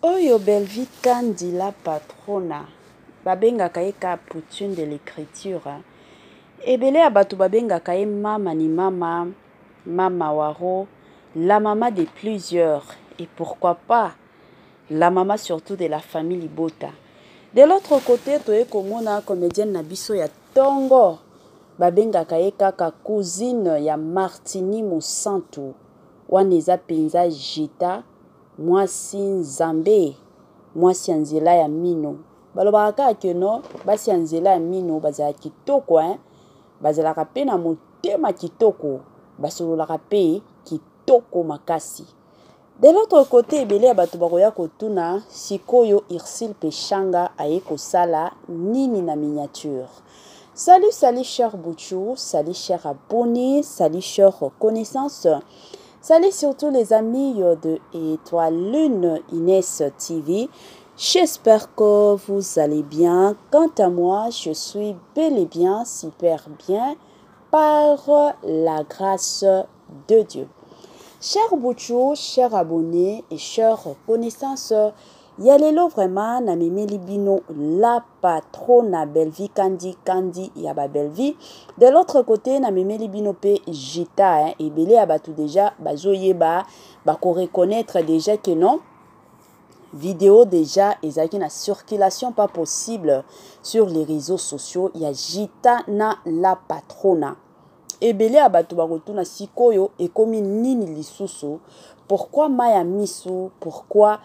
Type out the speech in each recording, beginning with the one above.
Oyo Bellevue Kandi la patrona babengaka ye ka poutine de l'ecriture ebele ya bato babengaka ye mama ni mama mama waro la mama de plusieurs et pourquoi pas la mama surtout de la famille libota. De l'autre côté toye komona comedienne na biso ya tongo babengaka ye kaka cousine ya Martini Mosantu wana eza penza Jita Mwasi nzambe, mwasi ya nzela ya mino. Balobaka kaka que non, basi ya nzela ya mino bazala kitoko hein. Bazalaka pe na motema kitoko, basololaka pe kitoko makasi. De l'autre cote ebele ya bato bakoya kotuna sikoyo Ursule Peshanga aye kosala nini na miniature. Salut salut cher Bouchou, salut cher abonné, salut cher connaissance. Salut surtout les amis de Étoile Lune Inès TV. J'espère que vous allez bien. Quant à moi, je suis bel et bien, super bien, par la grâce de Dieu. Cher Bouchou, cher abonné et chers connaissances, ya lelo vraiment namemeli bino la patrona Bellevue Kandi Kandi ya ba Bellevue. De l'autre côté namemeli bino pe Jita hein, ebele ya bato déjà bazoyeba bako reconnaître déjà que non vidéo déjà ezalaki na circulation pas possible sur les réseaux sociaux ya Jita na la patrona. Ebele ya bato bakotuna sikoyo ekomi nini lisusu, pourquoi mayi ya misu, pourquoi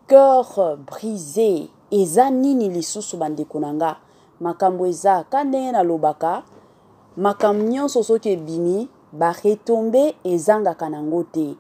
cœur brise, eza nini lisusu bandeko na nga? Makambo eza ka ndenge nalobaka, makambo nyonso soki ebimi ba retombe ezangaka nango te.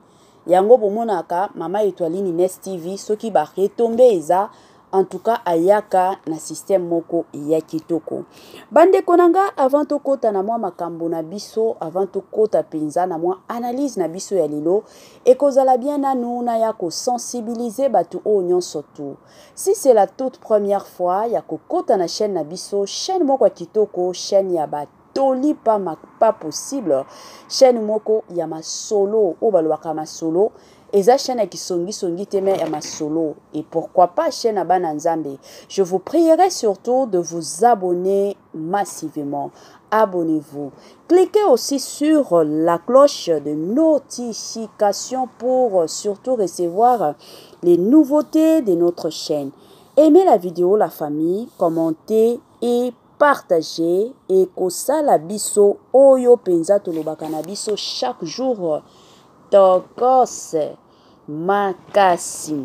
Yango bomonaka mama Etoiline Ines TV soki ba retombe eza en tout cas ayaka na système moko ya kitoko. Bandeko na nga, avant tokota na mwa makambo na biso, avant tokota penza na mwa analyse na biso ya lelo, ekozala bien nanu na ya ko sensibiliser bato oyo nyonso tu. Si c'est la toute première fois ya kokota na chaîne na biso, chaîne moko ya kitoko, chaîne ya ba toli pas, ma, pas possible, chaîne moko ya masolo oyo balobaka masolo, eza chaîne ya kisongisongi te mais ya masolo, et pourquoi pas chaîne ya bana Nzambe. Je vous prierai surtout de vous abonner massivement. Abonnez-vous. Cliquez aussi sur la cloche de notification pour surtout recevoir les nouveautés de notre chaîne. Aimez la vidéo, la famille, commentez et partagez. Et kosala biso oyo penza tolobaka na biso chaque jour tokos makasi.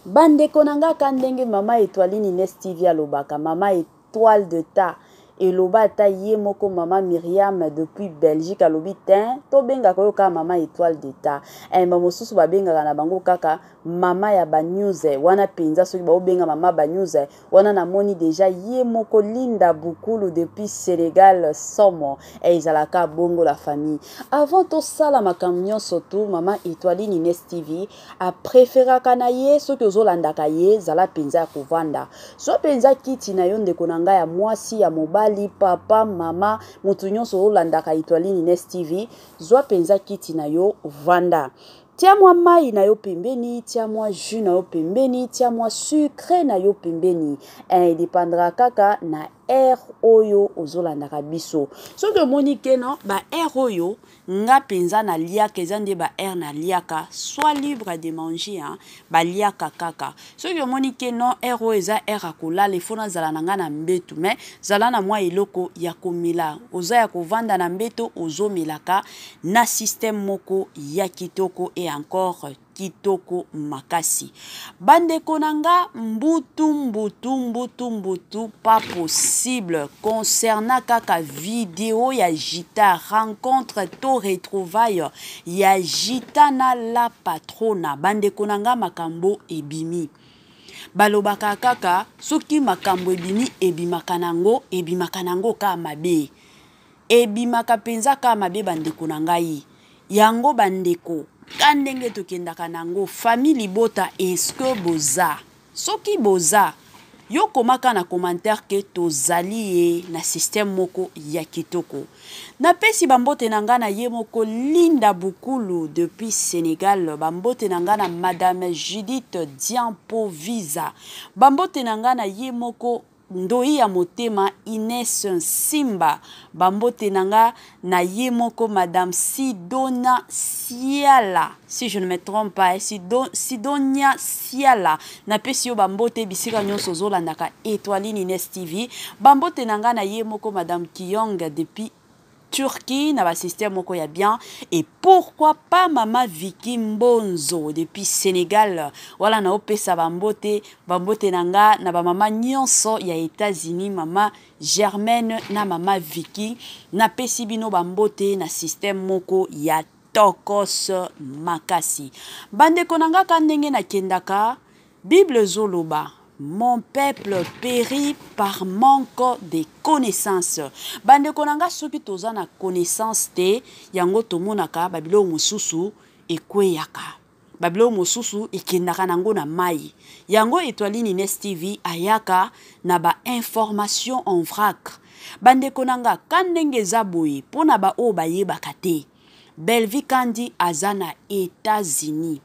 Bandeko na nga, ka ndenge mama Etoiline Ines TV alobaka, mama Étoile de ta eloba ata ye moko mama Myriam depuis Belgique alobi te tobengaka oyo kaka mama Étoile de ta. Ba mosusu babengaka na bango kaka mama ya ba news wana penza, soki baobenga mama ba news wana namoni deja ye moko Linda Bukulu depuis Sénégal somo. Ezalaka bongo la famille. Avant tosala makambo nyonso tu, mama Etoiline Ines TV a préféraka na ye soki ozolandaka ye zala penza ya kovanda. So penza kiti na yo ndeko na ngai ya mwasi ya mobali, papa, mama, motu nyonso olandaka Etoiline Ines TV, zwa penza kiti na yo vanda. Tia mwa mai na yo pembeni, tia mwa jus na yo pembeni, tia mwa sucré na yo pembeni. Dépendra kaka na air oyo ozolandaka biso. Soki omoni ke non, ba air oyo nga penza na liaka, eza nde ba air na liaka, sois libre de manger, hein, ba liaka kaka. Soki omoni ke non, air oyo eza air ya kolala, il faut nazala na nga na mbetu, mais zala na mwa eloko ya komela. Oza ya kovanda na mbeto, ozomelaka na système moko ya kitoko et encore kitoko makasi. Bandeko na nga, mbutu mbutu mbutu mbutu pas possible concernant kaka vidéo ya Jita, rencontre to retrouvaille ya Jita na la patrona. Bandeko na nga, makambo ebimi. Balobaka kaka soki makambo ebimi, ebimaka nango, ebimaka nango ka mabe. Ebimaka penza ka mabe bandeko na ngai. Yango bandeko, ka ndenge tokendaka nango, famille libota, est-ce que boza? Soki boza, Yo komaka na commentaire ke tozali ye na système moko ya kitoko. Napesi bambote na nga na ye moko Linda Bukulu depuis Senegal, bambote na nga na Madame Judith Diampovisa, bambote na nga na ye moko Ndoyi ya motema Ines Nsimba, bambote na nga na ye moko Madame Sidona Siala, si je ne me trompe pas, eh, Sidonia Siala, napesi yo bambote bisika nyonso ozolandaka Etoiline Ines TV, bambote na nga na ye moko Madame Kiyong depuis Turquie na ba système moko ya bien et pourquoi pas mama Vicky Mbonzo depuis Sénégal wala na opesa bambote bambote na nga na ba mama nyonso ya États-Unis mama Germaine na mama Vicky napesi bino bambote na système moko ya tokos makasi bandeko na nga ka ndenge nakendaka Bible ezoloba mon peuple périt par manque de connaissance. Bandeko na nga soki toza na connaissance te, yango tomonaka ba biloko mosusu ekweyaka. Ba biloko mosusu ekendaka nango na mai. Yango Etoiline Ines TV ayaka na ba information en vrac. Bandeko na nga ka ndenge eza boye mpo na ba oyo bayebaka te. Bellevue Kandi aza na Etats-Unis.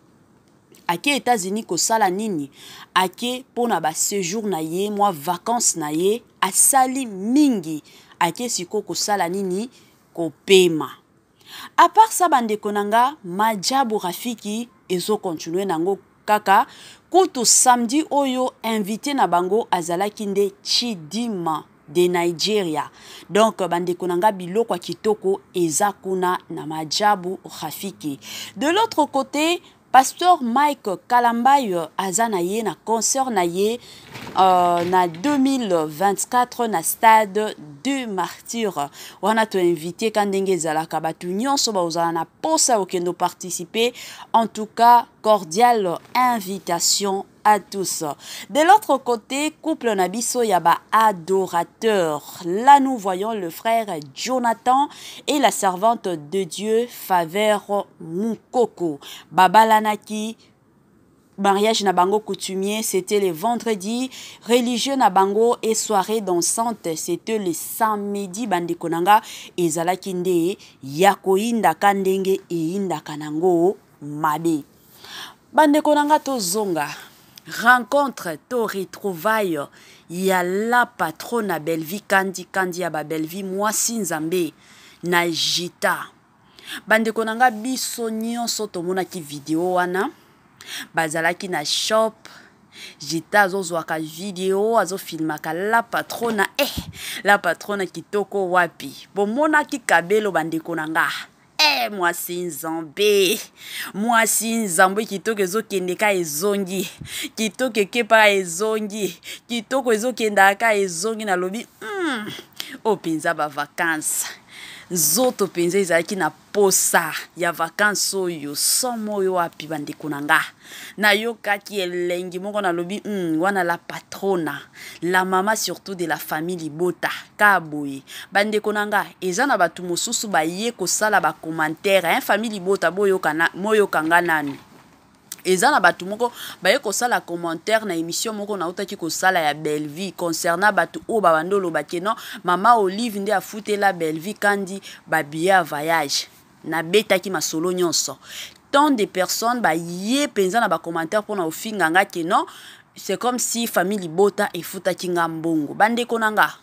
Ake Etats-Unis kosala nini? Ake pona ba sejour na ye, mwa vacances na ye, asali mingi. Ake siko kosala nini? Kopema. À part ça bandeko na nga, Maajabu Rafiki ezo continuer nango kaka. Kutu samedi oyo invité na bango azalaki nde Chidinma de Nigeria. Donc bandeko na nga biloko ya kitoko eza kuna na Maajabu Rafiki. De l'autre côté, Pasteur Mike Kalambay aza na ye na concert na ye na 2024 na stade de Martyrs. Wana to invité ka ndenge ezalaka batu nyonso bazala na posa okendo participer. En tout cas, cordiale invitation à tous. De l'autre côté, couple na biso ya ba adorateurs. Là, nous voyons le frère Jonathan et la servante de Dieu, Faveur Mukoko. Babalanaki, mariage na bango coutumier, c'était le vendredi. Religieux na bango et soirée dansante, c'était le samedi. Bandeko nanga, ezalaki nde ya koyindaka ndenge eyindaka nango mabe. Bandeko nanga tozonga rencontre to retrouvaille ya la patrona Bellevue Kandi Kandi ya ba Bellevue mwasi nzambe na Jita. Bandeko nanga biso nyonso tomonaki video wana bazalaki na shop. Jita azozwaka video azofilmaka la patrona, la patrona kitoko wapi bomonaki kabelo bandeko nanga. Mwasi nzambe, mwasi nzambe kitoko ezokende ka ezongi, kitoko ekepa ezongi, kitoko ezokenda ka ezongi. Nalobi, oyo mpenza ba vacances nzoto mpenza ezalaki na posa ya vacances oyo somo oyo wapi bandeko na nga. Nayokaki elengi moko nalobi, wana la patrona, la mama surtout de la famille libota ka boye. Bandeko na nga eza na bato mosusu baye kosala ba commentaire, hein, famille libota boyoka na, moyoka nga nanu. Eza na bato moko baye kosala commentaire na émission moko nautaki kosala ya Bellevue concernant bato oyo babandi oloba ke non, mama Olive nde afutela Bellevue Kandi ba billet ya voyage. Nabetaki masolo nyonso. Tant de personnes baye mpenza na ba commentaire mpona ofinga nga ke non, c'est comme si famille libota efutaki nga mbongo. Bandeko na nga,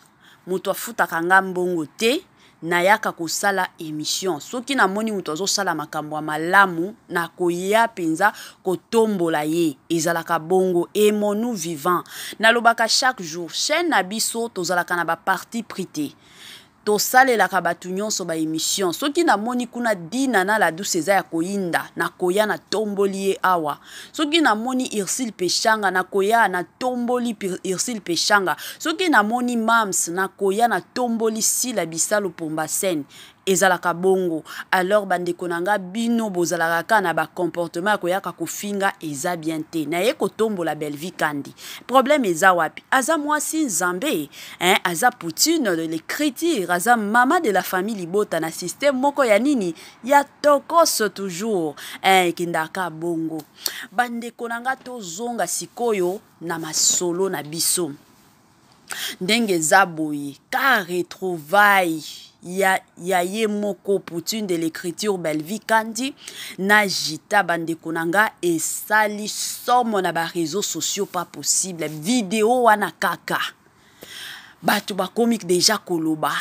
moto afutaka nga mbongo te, nayaka kosala émission. Soki namoni moto azosala makambo ya malamu, nakoya mpenza kotombola ye. Ezalaka bongo, aimons-nous vivant. Nalobaka chaque jour, chaîne na biso tozalaka na ba parti pris te. Tosalelaka bato nyonso ba émission. Soki namoni kuna Dina na la douce eza ya koyinda, nakoya na tomboli ye awa. Soki namoni Ursule Peshanga, nakoya na tomboli Ursule Peshanga. Soki namoni Mams, nakoya na tomboli Sila Bisalo Pomba Scène. Ezalaka bongo. Alors bandeko na nga bino bozalaka kaka na ba comportement ya koyaka kofinga eza bien te. Naye kotombola Bellevue Kandi. Problème eza wapi? Aza mwasi nzambe, hein, aza Poutine de l'écriture, aza mama de la famille libota na système moko ya nini? Ya tokos toujours. Hein, ekendaka bongo. Bandeko na nga tozonga sikoyo na masolo na biso. Ndenge eza boye ka retrouvaille ya, ya ye moko Poutine de l'écriture Bellevue Kandi na Jita bandeko na nga esali somo na ba réseaux sociaux pas possible video wana kaka bato bakomi deja koloba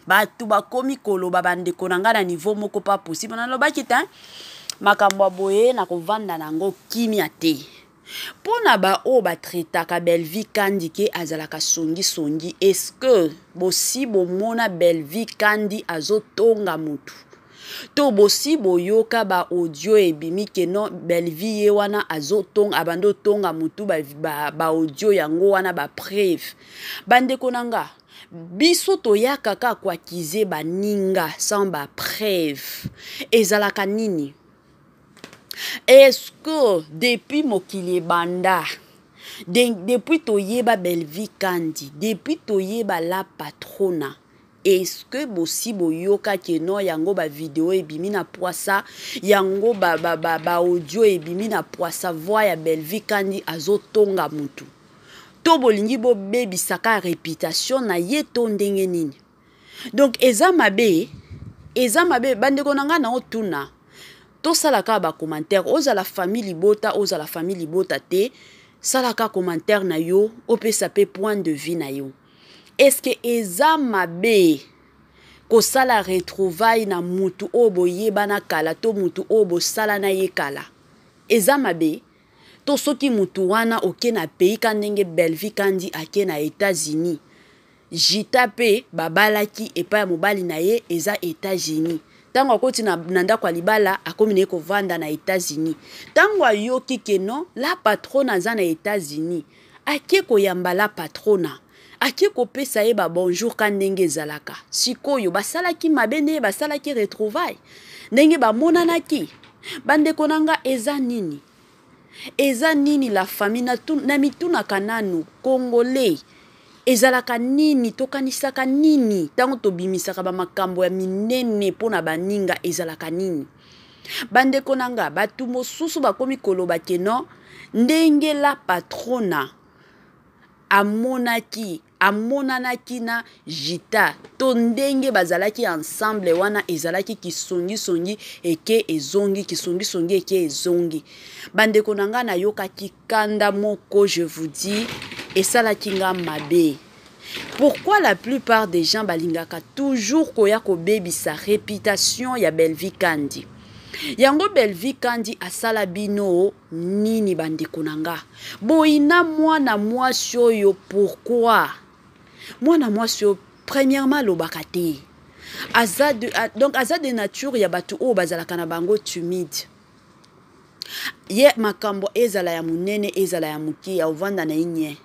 bato bakomi koloba bandeko na nga na niveau moko pas possible nalobaki te makambo ya boye nakovanda na yango kimia te Mpo na ba oyo ba traitaka Bellevue Kandi ke azalaka songi songi est ce que bosi bomona Bellevue Kandi azo tonga mutu? To bosi boyoka ba audio ebimi ke non Bellevue ye wana azo tonga abandi otonga mutu ba, ba, ba audio yango wana ba preuve. Bandeko na nga biso toyaka kaka ko accuser baninga sans ba preuve ezalaka nini? Est-ce que depuis mokili ebanda de, depuis toyeba Bellevue Kandi depuis toyeba la patrona est-ce que bosi boyoka ke non yango ba video ebimi na poisa yango ba, ba, ba, ba audio ebimi na poisa voix ya Bellevue Kandi azotonga mutu to bolingi bobebisaka reputation na ye to ndenge nini donc eza mabe eza mabe bandeko na ngai naotuna tosala kaka bacommentaire ozala famille libota ozala famille libota te sala kaka commentaire na yo opesa mpe point de vue na yo estce eza mabe kosala retrouvaille na mutu oyo boyebana kala to mutu oyo bosala na ye kala eza mabe to soki mutu wana oke na pays ka ndenge Bellevue Kandi ake na Etats-Unis Jita pe babalaki epai ya mobali na ye eza Etats-Unis ntango akoti na, na ndako ya libala akomi na ye kovanda na Etats-Unis ntango ayoki ke non la patrona aza na Etats-Unis ake koyamba la patrona ake kopesa ye ba bonjour ka ndenge ezalaka sikoyo basalaki mabe ndenge basalaki retrouvaille ndenge bamonanaki bandeko na nga eza nini eza nini la famille na mitunaka nanu congolais ezalaka nini tokanisaka nini ntango tobimisaka bamakambo ya minene mpo na baninga ezalaka nini bandeko na nga bato mosusu bakomi koloba ke non ndenge la patrona amonaki amonanaki na Jita to ndenge bazalaki ensemble wana ezalaki kisongisongi eke ezongi kisongisongi eke ezongi bandeko na ngai nayokaki kanda moko je vous dis esalaki nga mabe pourquoi la plupart des gens balingaka toujours koya kobebisa réputation ya Bellevue Kandi yango Bellevue Kandi asala bino nini bandeko na nga boyina mwana mwasi oyo pourquoi mwana mwasi oyo premièrement alobaka te aza de, donc aza de nature ya bato oyo bazalaka na bango timide ye makambo ezala ya monene ezala ya moke ya ovanda na ye nye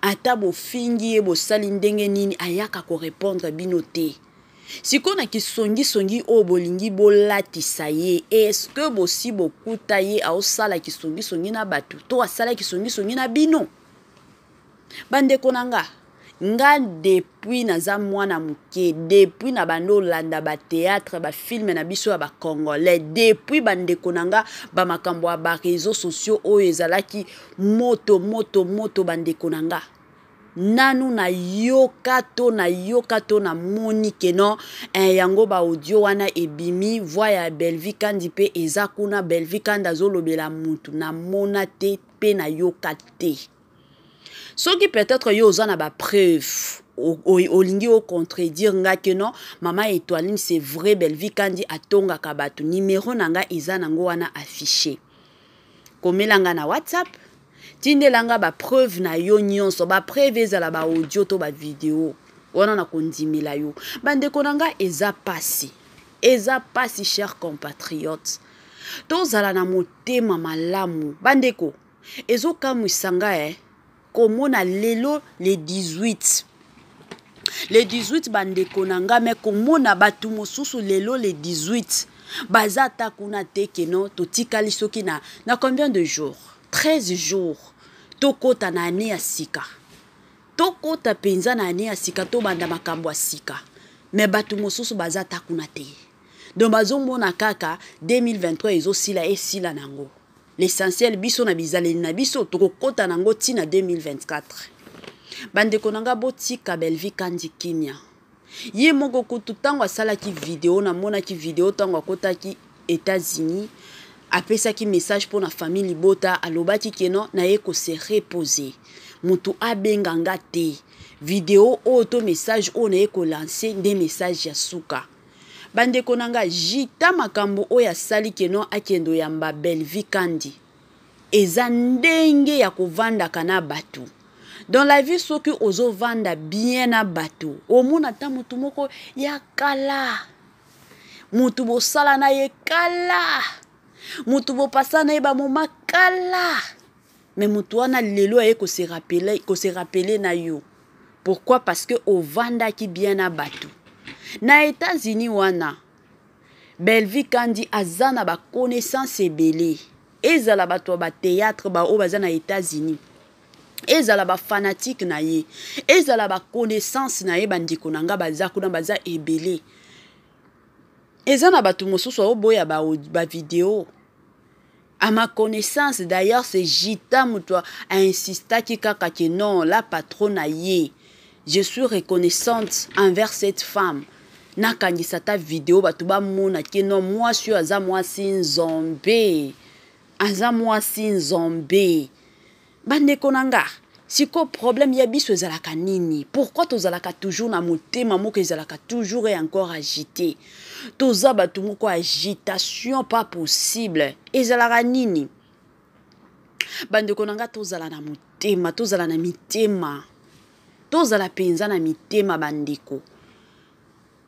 ata bofingi ye bosali ndenge nini ayaka korepondre bino te sikoyo na kisongisongi oyo bolingi bolatisa ye eske bosi bokuta ye aosala kisongisongi na bato to asala kisongisongi na bino bandeko na nga nga depuis naza mwana moke depuis na banda olanda batheatre bafilme na biso ya bacongolais depuis bandeko na nga bamakambo ya bareseau sociaux oyo ezalaki moto moto moto bandeko na nga nanu nayoka to nayoka to namoni ke non eh, yango ba audio wana ebimi voix ya Bellevue Kandi mpe eza kuna Bellevue Kandi azolobela mutu namona te mpe nayoka te soki peut-être yo oza na ba preuve olingi ocontredire nga ke non mama etoiline c'est vrai Bellevue Kandi atongaka bato numero na nga eza nango wana affiché komela nga na whatsapp tindela nga bapreuve na yo nyonso bapreuve ezala baaudio to bavideo wana nakondimela yo bandeko na nga eza pasi eza pasi cher compatriote tozala na motema malamu bandeko ezokamwisa nga eh komona lelo le 18 le 18 bandeko na nga me komona bato mosusu lelo le 18 baza ata kuna te keno totikali soki na, na combien de jours 13 jours tokota na ane ya sika tokota mpenza na ane ya sika tobanda makambo ya sika me bato mosusu baza ata kuna te donc bazomona kaka 2023 ezosila esila nango l'essentiel biso na bizaleli na biso tokokota nango ti na 2024. Bandeko na nga, botika Bellevue Kandi kimia. Ye moko kutu ntango asalaki video, namonaki video ntango akotaki États-Unis, apesaki message mpo na famille libota, alobaki ke non, naye ko se reposer, moto abenga nga te, video oyo to message oyo naye kolancer nde message ya suka. Bandeko na nga, jita makambo oyo asali ke non akende oyamba Bellevue Kandi, eza ndenge ya kovandaka na bato. Dans la vie, soki ozovanda bien na bato, omona ata motu moko ya kala, motu bosala na ye kala, motu bopasa na ye bamoma kala, me motu wana lelo aye kose rappeler, kose rappeler na yo. Pourquoi? Parce que ovandaki bien na bato. Na États-Unis wana, Bellevue Kandi aza na ba connaissance ebele, ezala bato ya ba théâtre ba oyo baza na États-Unis, ezala ba fanatique na ye, ezala ba connaissance na ye, bandeko na nga baza kuna, baza ebele. Eza na bato mosusu aoboya ba, ba video. À ma connaissance, d'ailleurs, c'est Jita moto a insistaki kaka que non, la patronne na ye, je suis reconnaissante envers cette femme, nakangisa ta video bato bamona ke non, mwasi oyo aza mwasi nzombe, aza mwasi nzombe. Bandeko na nga, sikoyo problème ya biso ezalaka nini? Pourquoi tozalaka toujours na motema moko ezalaka toujours et encore agité? Toza bato moko agitation pas possible. Ezalaka nini? Bandeko na nga, tozala na motema, tozala na mitema, tozala mpenza na mitema, bandeko.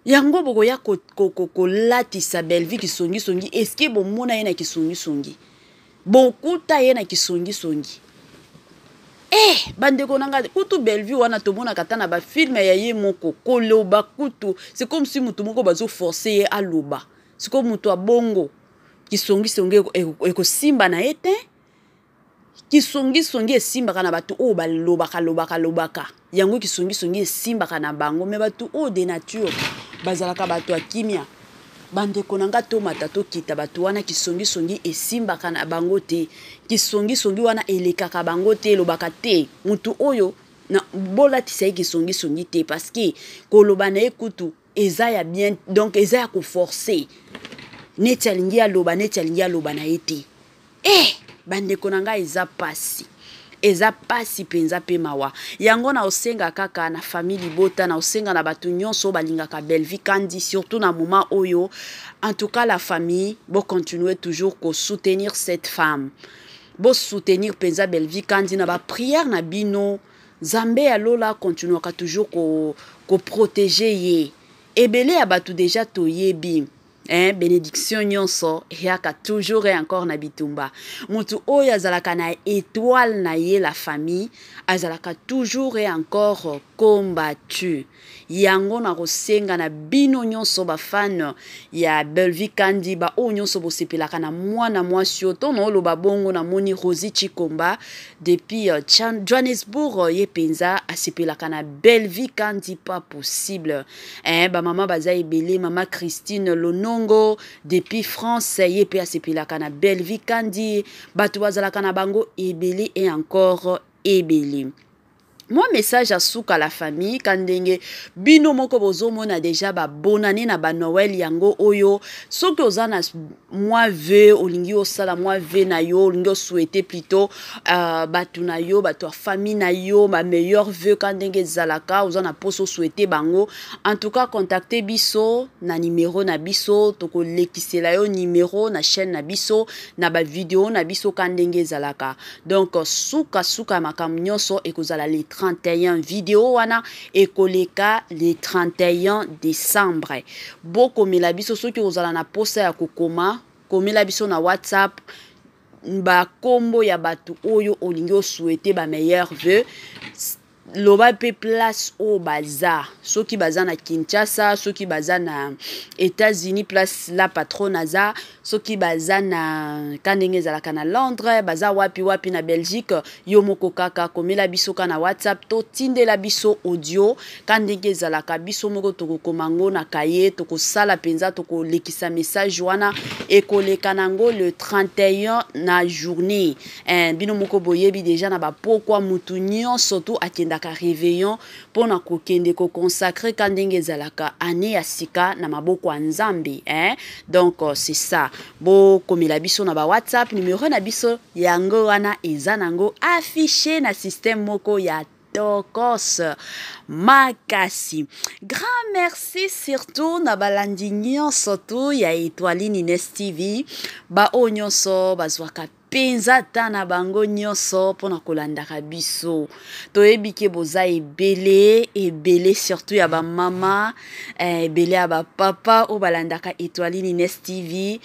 Yango bokoya kolatisa Bellevue kisongisongi. Eske bomona ye na kisongisongi? Bokuta ye na kisongisongi? Eh, bandeko na ngai, kutu Bellevue wana tomonaka ata na bafilm ya ye moko, koloba kutu c'est comme si motu moko bazoforce ye aloba. Sikoyo moto abongo kisongisongi ekosimba na ye te. Kisongisongi esimbaka na bato oyo balobaka lobaka lobaka, yango kisongisongi esimbaka na bango. Me bato oyo de nature bazalaka bato ya kimia, bandeko na nga, tomata tokita, bato wana kisongisongi esimbaka na bango te, kisongisongi wana elekaka bango te, elobaka te. Motu oyo na bolatisa ye kisongisongi te, parce que koloba na ye kutu eza ya bien, donc eza ya koforce, neti alingi aloba, neti alingi aloba na ye te. Eh, bandeko na ngai, eza pasi, eza pasi mpenza mpe mawa. Yango na osenga kaka na famille libota, na osenga na bato nyonso balingaka Bellevue Kandi, surtout na moment oyo. En tout cas, la famille, bocontinue toujours kosoutenir cette femme, bosoutenir mpenza Bellevue Kandi na baprière na bino. Nzambe ya lola continuaka toujours koprotéger ko ye. Ebele ya bato déjà toyebi, eh, bénédiction nyonso eyaka toujours et encore na bitumba. Motu oyo azalaka na étoile na ye, la famille, azalaka toujours et encore combattu. Yango na kosenga na bino nyonso bafan ya Bellevue Kandi, baoyo nyonso bosepelaka na mwana mwasi oyo, to na oloba bongo, namoni Rosie Chikomba depuis Johannesburg, ye mpenza asepelaka na Bellevue Kandi pas possible. Eh, bamama baza ebele, mama Christine Lonongo depuis France, ye mpe asepelaka na Bellevue Kandi. Bato bazalaka na bango ebele et encore ebele. Mwa message ya suka, la famille, ka ndenge bino moko bozomona déjà babonane na banoël yango oyo, soki oza na mwa vœu, olingi osala mwa vœu na yo, olingi osouhaite plutôt bato na yo, bato ya famille na yo, bameilleur vœu, ka ndenge ezalaka, oza na mposa osouhaite bango, en tout cas contacte biso na numero na biso, tokolekisela yo numero na chaîne na biso, na bavideo na biso, ka ndenge ezalaka. Donc suka suka ya makambo nyonso ekozala le 31. Video wana ekoleka le 31 décembre. Bokomela biso soki ozala na posa ya kokoma, komela biso na WhatsApp bakombo ya bato oyo olingi osouhaite bameilleur vœu, loba mpe place oyo baza, soki baza na Kinshasa, soki baza na États-Unis place la patronne aza, soki baza na ka ndenge ezalaka na Londres, baza wapi wapi na Belgique. Yo moko kaka komela biso ka na WhatsApp, totindela biso audio, ka ndenge ezalaka, biso moko tokokoma ngo na kaye, tokosala mpenza, tokolekisa message wana, ekoleka nango le 31 na journée. Eh, bino moko boyebi déjà na bapokwa mutu nyonso tu akendaka. Tobandaka réveillon mpo na kokende koconsacrer ka ndenge ezalaka année ya sika na maboko ya Nzambe, hein? Donc c'est ça. Bokomela biso na ba WhatsApp, numéro na biso yango wana eza nango affiché na système moko ya tokos makasi. Grand merci surtout na balandi nyonso tu ya Etoiline Ines TV, baoyo nyonso bazwaka mpenza ta na bango nyonso mpona kolandaka biso. Toyebi ke boza ebele ebele, surtout ya bamama, ebele ya bapapa oyo balandaka Etoiline Ines TV,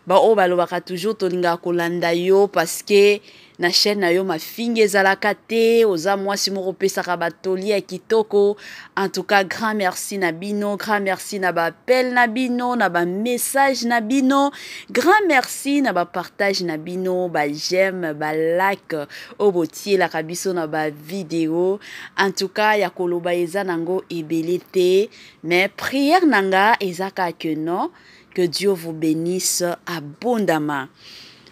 baoyo balobaka toujours: "Tolingaka kolanda yo parce que na chaîne na yo mafingi ezalaka te, oza mwasi moko opesaka batoli ya kitoko." En tout cas, grand merci na bino, grand merci na baappel na bino, na bamessage na bino, grand merci na bapartage na bino, baj'aime, balike oyo botielaka biso na bavideo. En tout cas, ya koloba eza nango ebele te, mais prière na nga eza kaka que non, que Dieu vous bénisse abondamment.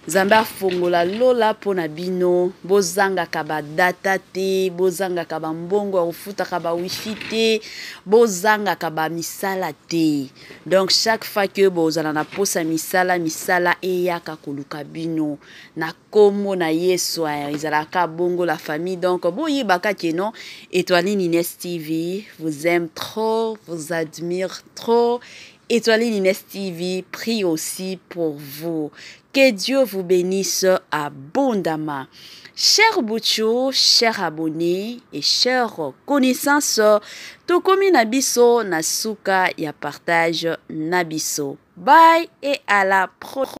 Nzambe afongola lola mpo na bino, bozangaka badata te, bozangaka bambongo ya kofutaka bawifi te, bozangaka bamisala te. Donc chaque fois que bozala na posa misala, misala eyaka koluka bino na nkombo na Yesu. Ezalaka bongo, la famille. Donc boyebaka ke non, Etoiline Ines TV vous aime trop, vous admire trop. Etoiline Ines TV prie aussi pour vous. Que Dieu vous bénisse abondamment. Cher Boucho, chers abonnés et chers connaissances, tokomi na biso na suka ya partage na biso. Bye et à la prochaine.